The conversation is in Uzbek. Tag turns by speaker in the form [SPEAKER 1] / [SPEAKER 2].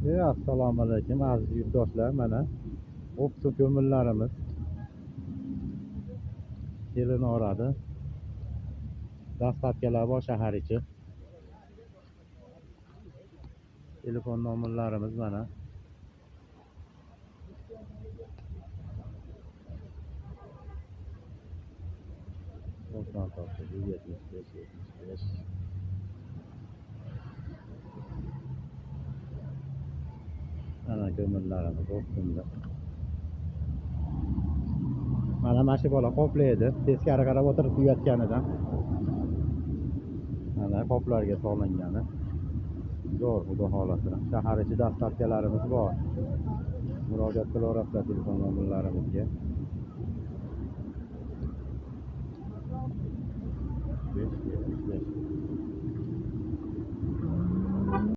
[SPEAKER 1] Assalomu alaykum aziz yurtdoshlar, mana o'psi ko'mirlarimiz kelinaveradi. Dastavkalar bor shahar ichi. Telefon nomerlarimiz mana. 99 75 75. Mana ko'mirlarimiz o'psimda. Mana shu bola qoplaydi, teskari qarab o'tirib yotganidan. Mana qoplarga solingani. Zo'r, xudo xolasa. Shahar ichi dastavkalarimiz bor. Murojaat qilaverasizlar telefon nomerlarimizga. 5 75.